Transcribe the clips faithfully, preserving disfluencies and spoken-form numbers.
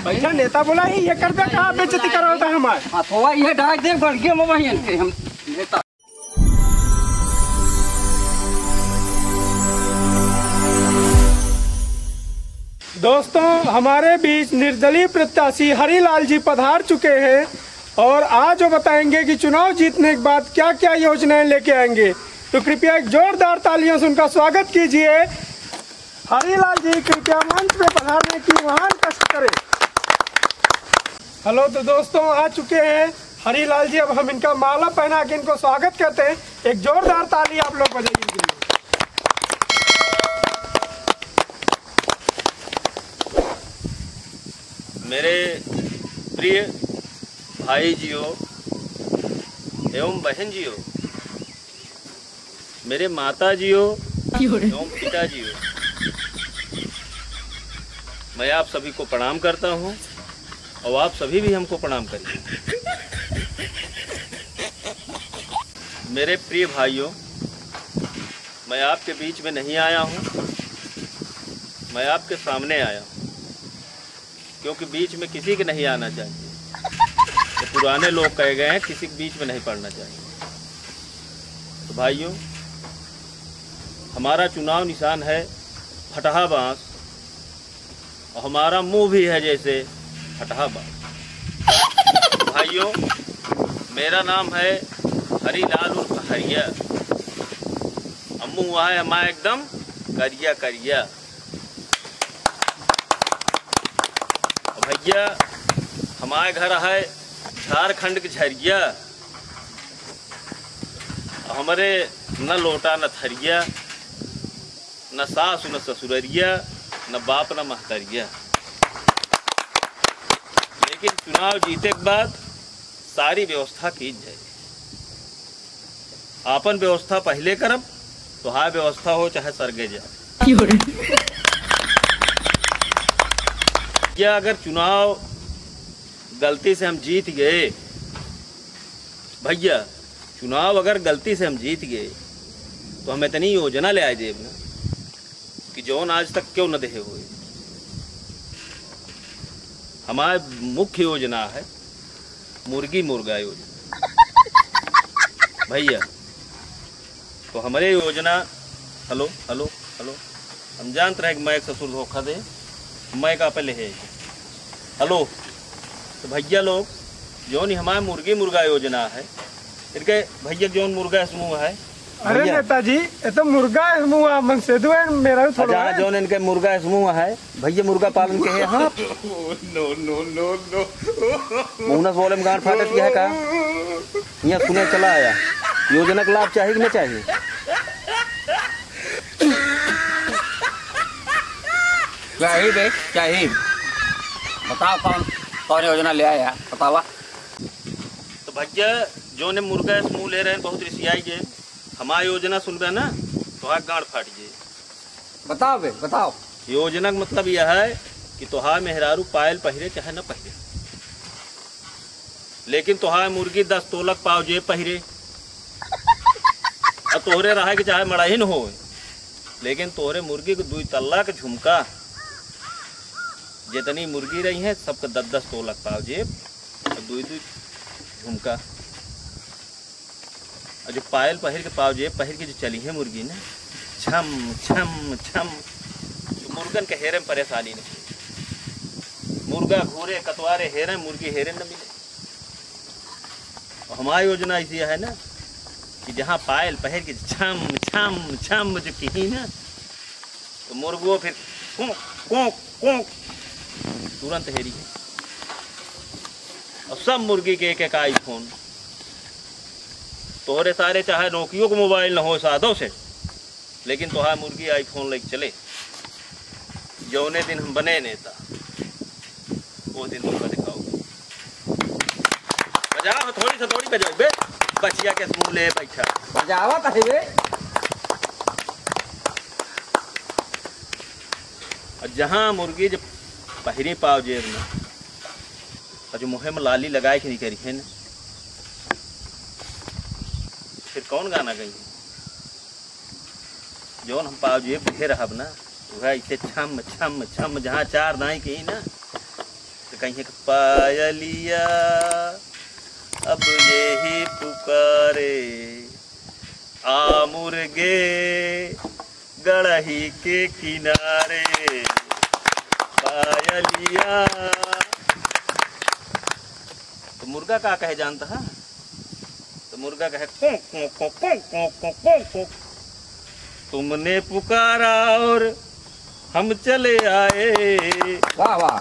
अच्छा, नेता बोला ही, ये कर दे, का बेइज्जती करवाता हमार? हाँ, तो वही है, डाक दे, बढ़ गया मोबाइल के हम नेता। दोस्तों, हमारे बीच निर्दलीय प्रत्याशी हरिलाल जी पधार चुके हैं और आज वो बताएंगे कि चुनाव जीतने के बाद क्या-क्या योजनाएं लेके आएंगे। तो कृपया एक जोरदार तालियों से उनका स्वागत कीजिए। हरिलाल जी, कृपया मंच पे पधारने की महान कष्ट करें। हेलो, तो दोस्तों, आ चुके हैं हरिलाल जी। अब हम इनका माला पहना के इनको स्वागत करते हैं। एक जोरदार ताली आप लोग बजाइए इनके लिए। मेरे प्रिय भाई जीओ एवं बहन जीओ, मेरे माता जीओ एवं पिता जीओ, मैं आप सभी को प्रणाम करता हूँ और आप सभी भी हमको प्रणाम करिए। मेरे प्रिय भाइयों, मैं आपके बीच में नहीं आया हूँ, मैं आपके सामने आया हूँ, क्योंकि बीच में किसी के नहीं आना चाहिए। ये पुराने लोग कहे गए हैं, किसी के बीच में नहीं पड़ना चाहिए। तो भाइयों, हमारा चुनाव निशान है फटहा बांस, और हमारा मुंह भी है जैसे फटहा बांस। भाइयों, मेरा नाम है हरीलाल उर्फ हरिया। अम्मू हुआ है हमारा एकदम करिया करिया। भैया, हमारे घर है झारखंड के झरिया। हमरे न लोटा न थरिया, न सासु न ससुररिया, न बाप न महतरिया। लेकिन चुनाव जीते के बाद सारी व्यवस्था की जाए। आपन व्यवस्था पहिले करब, तोहार व्यवस्था हो चाहे सरगे जाए। क्यों रे? क्या अगर चुनाव गलती से हम जीत गए, भैया, चुनाव अगर गलती से हम जीत गए, तो हम इतनी योजना ले आए जेब में कि जौन आज तक क्यों न देहे हुए। हमारी मुख्य योजना है मुर्गी मुर्गा योजना। भैया, तो हमरे योजना, हेलो, हेलो, हेलो, हम जानत रहे कि मैं एक ससुर धोखा दे, मैं का पे लेहे। हेलो, तो भैया लोग, जौन हमारे मुर्गी मुर्गा योजना है, इनके भैया जौन मुर्गा समूह है, अरे भैया। नेताजी, ये तो मुर्गा समूह है, मन से दुआ है, मेरा भी थोड़ा अच्छा, है। जौन इनके मुर्गा समूह है, भैया मुर्गा पालन के है, हाँ। No, no, no, no। मुहना से बोले में गांड फाटत किया है का? यहाँ सुने चला आया। योजना का लाभ चाहिए कि नहीं चाहिए? चाहिए बे, चाहिए। बताओ कौन, कौन योजना ले आया, बतावा। तो भैया, जौन मुर्गा समूह ले रहे हैं, बहुत रिसियाई जे। हमार योजना सुनबे ना, तोहार गांड फाट जे। बताओ बे, बताओ। योजना का मतलब यह है कि तोहार मेहरारू पायल पहिरे चाहे न पहिरे, लेकिन तोहार मुर्गी दस तोलक पाव जे पहिरे। और तोहरे रहे कि चाहे मड़ाहिन हो, लेकिन तोहरे मुर्गी को दुई तल्ला के झुमका, जितनी मुर्गी रही हैं, सबके दस दस तोलक पाव जे, और दुई दुई झुमका। और जो पायल पहिर के पाव जे पहिर के जो चली है मुर्गी ना, छम, छम, छम, तो मुर्गन के हेरे में परेशानी नहीं। मुर्गा घूरे, कतवारे हेरे, मुर्गी हेरे न मिले। और हमारी योजना ऐसी है ना कि जहाँ पायल पहिर के छम, छम, छम जो कही ना, तो मुर्गो फिर कोंक, कोंक, कोंक, तुरंत हेरी है। और सब मुर्गी के एक एक iPhone। तोहरे सारे चाहे नोकियो को मोबाइल न हो, सादो से, लेकिन तोहार मुर्गी iPhone लेके चले। जौने दिन हम बने नेता, वो दिन तुमका दिखाओ। बजाओ, थोड़ी सा थोड़ी बजाओ बे, बचिया के मुंह ले बैठा। बजावा तो है बे। और जहाँ मुर्गी जब पहिरी पाव जेब में, और जो मुँह में लाली लगाए के निकरी है ना, फिर कौन गाना गई? जौन हम पाव जेब दिहे रहब ना, वह ऐसे छम, छम, छम, जहाँ चार दाई कही ना, तो कहिए कि पायलिया अब यही पुकारे, आ मुर्गे गड़ही के किनारे, पायलिया। तो मुर्गा का कहे जानता है? तो मुर्गा कहे, "कों, कों, कों।" तुमने पुकारा और हम चले आए। वाह, वाह,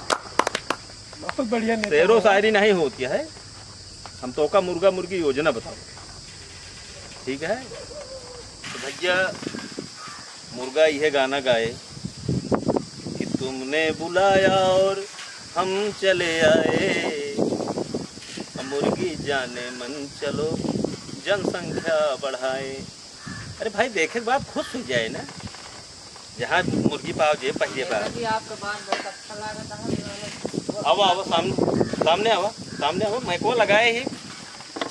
बहुत बढ़िया नेता शेरो है। शायरी नहीं होती है, हम तो का मुर्गा मुर्गी योजना बताओ, ठीक है? तो भैया, मुर्गा यह गाना गाए कि तुमने बुलाया और हम चले आए, मुर्गी जाने मन चलो जनसंख्या बढ़ाए। अरे भाई, देखे के बाद खुश हो जाए ना, जहाँ मुर्गी पाव जे पहिरे बा। जी, आपका बात बहुत अच्छा लगा था, हम लोग आवा, आवा, सामने, सामने आवा, सामने आवा, माइकवा लगाए ही,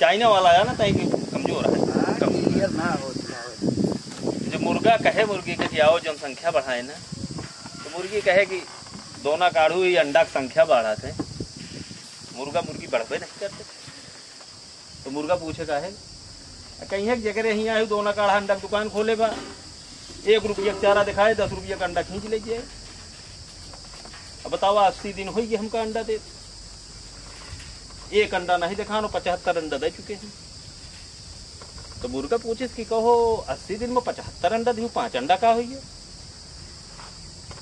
चाइना वाला आया ना, ताई कि कमजोर है। हाँ, कम। Clear ना हो, ना हो। जब मुर्गा कहे मुर्गी के कि आओ जनसंख्या बढ़ाए ना, तो मुर्गी कहे कि दोना काढ़ू, ये अंडा की संख्या बढ़ाते, मुर्गा मुर्गी बढ़बे नहीं करते। तो मुर्गा पूछे का है, कहीं है कि जेकरे हियाँ है, दोना काढ़ा अंडा की दुकान खोले बा, एक रुपया का चारा दिखाए, दस रुपया का अंडा खींच ले जाए। अब बतावा, अस्सी दिन होई गए हमका अंडा दे, एक अंडा नहीं दिखानो, पचहत्तर अंडा दे चुके हैं। तो मुर्गा पूछिस कि कहो, अस्सी दिन में पचहत्तर अंडा दियो, पाँच अंडा का होइए?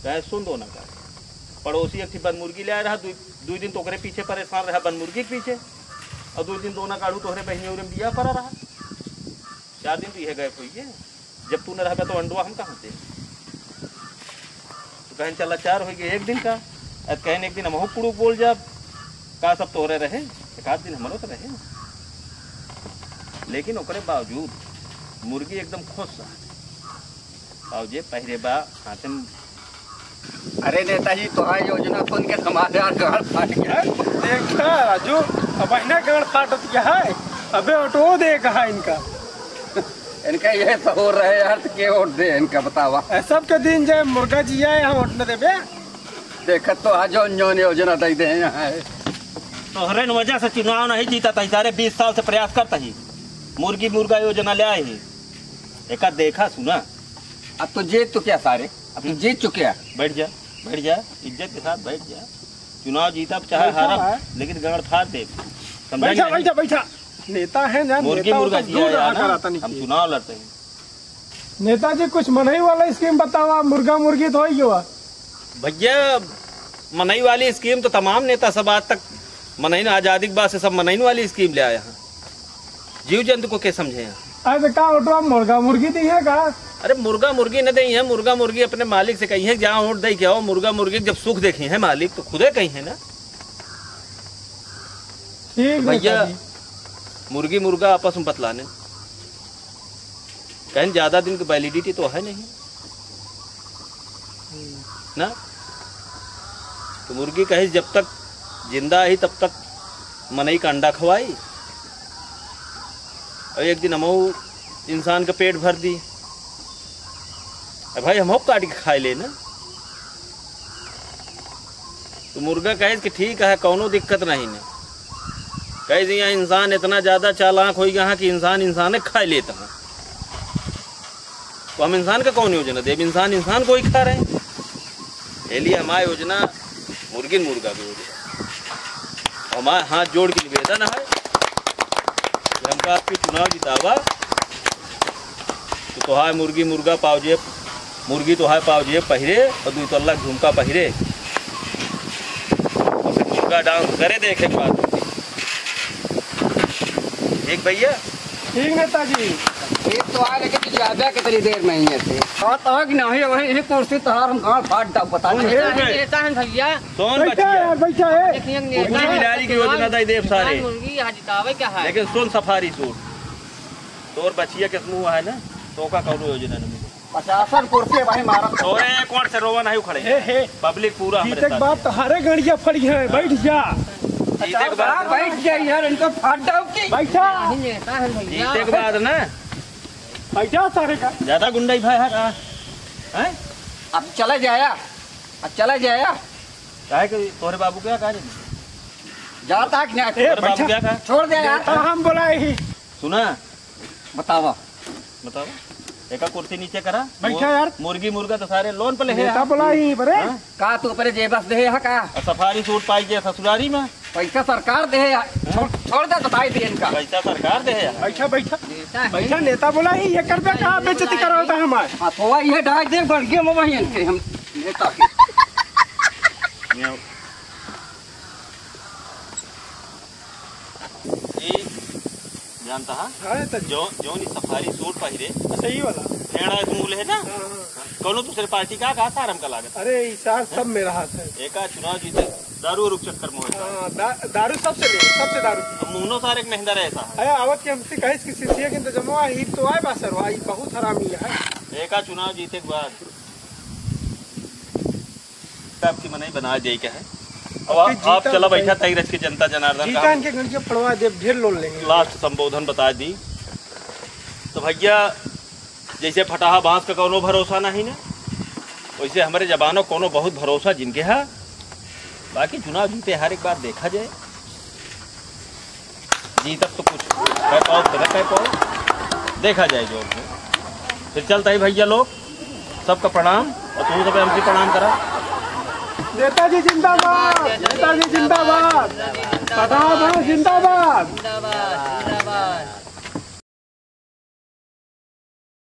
कहे, सुन दोना काढ़ू, पड़ोसी एक ठे बन मुर्गी ले आए रहा, दुई, दुई दिन तो ओकरे पीछे परेशान रहा, बन मुर्गी के पीछे, और दुई दिन दोना काढ़ू तोहरे बहिनी उरे में बिया पड़ा रहा, चार दिन तो यह गए होइए, जब तू न रहबे तो अंडवा हम कहाँ से? तो कहन चला चार होइए एक दिन का, अब कहन एक दिन हमहू कुड़ुक बोल जाब, का सब तोहरे रहे, एक आध दिन हमरो तो रहे। लेकिन ओकरे बावजूद मुर्गी एकदम खुश रहा। और जे पहिरे बा हाथे में। अरे नेताजी, तोहार योजना सुन के हमारे यार गाड़ फाट गया। देखा राजू, अब अहिना गाड़ फाटत क्या है, अबे ऑटो दे कहा इनका। इनका ये सहूर रहे यार, तो के वोट दे इनका, बतावा। ए, सबके दिन जाए मुर्गा जिया है, हम वोट न देबे। देखत तो आज जौन जौन योजना दे दे यहाँ है। तोहरे न वजह से चुनाव नहीं जीता था सारे, बीस साल से प्रयास करता ही, मुर्गी मुर्गा योजना ले आए ही। एका देखा सुना। अब तो जीत चुके हैं सारे, अब तो जीत चुके हैं। बैठ जा, बैठ जा, इज्जत के साथ बैठ जा। चुनाव जीता चाहे बैठा हारा, है। लेकिन गाड़ फाड़ दे। समझा बैठा, नहीं? बैठा, बैठा। नेता है ना, मुर्गी नेता मुर्गा तो जिया दूर यार रहा ना, कराता नहीं हम किए। चुनाव लड़ते हैं। नेताजी, कुछ मनई वाला स्कीम बतावा, मुर्गा मुर्गी तो होई गवा। भैया, मनई वाली स्कीम तो तमाम नेता सब आज तक मनई न, आजादी के बाद से सब मनई वाली स्कीम ले आया है। जीव जंतु को के समझे हैं? अरे तो का ओटवा मुर्गा मुर्गी दी है का? अरे मुर्गा मुर्गी न दे है, मुर्गा मुर्गी अपने मालिक से कही है, जहाँ वोट दे के आओ, मुर्गा मुर्गी जब सुख देखी है मालिक तो खुदे कही है ना। ठीक भैया, नेताजी। मुर्गी मुर्गा आपस में बतलाने, कहीं ज्यादा दिन की वैलिडिटी तो है नहीं ना। तो मुर्गी कहे जब तक जिंदा ही तब तक मनई का अंडा खवाई, और एक दिन हमहू इंसान का पेट भर दी। अब भाई हमहू काट के खाए ले ना। तो मुर्गा कहे कि ठीक है, कौनो दिक्कत नहीं ने। कहे जी, यहाँ इंसान इतना ज्यादा चालाक हो गया है कि इंसान इंसान के खा लेता है। तो हम इंसान का कौन योजना देब? इंसान इंसान को ही खा रहे हैं। ये लिए हमारी योजना मुर्गी मुर्गा की योजना। हमारे हाथ जोड़ के निवेदन है कि हमका आपकी चुनाव जितावा, तो तोहार मुर्गी मुर्गा पाव जेब, मुर्गी तोहार पाव जेब पहिरे और दो तल्ला झुमका पहिरे। और फिर मुर्गा डांस करे देखे के बाद। ठीक भैया? ठीक नेताजी। ठीक तो है, लेकिन तू ज्यादा कितनी देर नहीं है थे। बात आ कि नहीं, वही यही कुर्सी तोहार हम गाड़ फाट डाल बता दे। नेता है भैया। कौन बैठा बचिया? यार, बैठा है। देखिए, नेता कुर्सी है, बिलारी की योजना दे देव सारे। मुर्गी यहाँ जितावे क्या है? लेकिन सुन सफारी सूट, तोर बचिया के मुंह है ना, तो का कौनो योजना नहीं मिले। पचासन कुर्सी है भाई मारा। तोरे एक वोट से रोवा नहीं उखड़े। हे, हे। पब्लिक पूरा हमरे जीते के साथ बाद है। तोहरे गड़िया फड़ी है, बैठ जा। जीते के बाद हाँ, बैठ जा यार, इनको फाट डाल की। बैठा। नहीं नेता है भैया। जीते के बाद ना। बैठा सारे का। ज्यादा गुंडा ही भाई है का? हैं? अब चला जाया, अब चला जाया। काहे के तोहरे बाबू के का जी? जाता कि नहीं? ए, अरे बाबू, बैठा। क्या कहा? छोड़ दे यार। नेता हम बोलाए ही। सुना? बतावा। बतावा। एका कुर्सी नीचे करा। बैठा यार। मुर्गी मुर्गा तो सारे लोन पे ले है। नेता बोलाए ही बरे। हाँ? का तू अपने जेबस दे है का? आ सफारी सूट पाई जे ससुरारी में। पैसा सरकार दे है यार। छोड़, छोड़ दे, बताई दे इनका। पैसा सरकार दे है यार। बैठा, बैठा। नेता है। बैठा, नेता बोलाए ही, ये कर दे, का बेइज्जती करावता हमार? हाँ, तो ये डाल दे, बढ़ गया मोबाइल के हम नेता के। ई जानता हा? हाँ, नेता जी। जो, जौन ई सफारी सूट पहिरे, अच्छा, ई वाला? भेड़ा एक मूल है ना? हाँ, हाँ। कौनो दूसरे पार्टी का, का सार हमका लागत? अरे, ई सार सब मेरा हाथ है। एका चुनाव जीते, दारू और चक्कर में होता है। हाँ, दा-, दारू सबसे ले, सबसे दारू पी। अब मुहनो सार एक महेंद्र ऐसा है। अरे, आवत के हमसे कहिस कि सीसीए के इंतजाम हुआ, ई तो आए बा सरवा, ई बहुत हरामी है। एका चुनाव जीते के बाद आपकी मनई बना जाए के है। अब ओके, आप, आप जीता चला बताइए। बैठा ताई रच के जनता जनार्दन जीता का इनके गंजिया पड़वा देब, ढेर लोन लेंगे। लास्ट संबोधन बता दी। तो भैया, जैसे फटाहा बांस का कौनो भरोसा नहीं ने, वैसे हमरे जबानो कौनो बहुत भरोसा जिनके है। बाकी चुनाव जीते हर एक बार देखा जाए। जीतब तो कुछ कह पाओ, तो न कह पाओ, देखा जाए जो है। फिर चलता ही भैया लोग, सबका प्रणाम और तुम सब हमसे प्रणाम करा। नेताजी जिंदाबाद, नेताजी जिंदाबाद, प्रधान जिंदाबाद।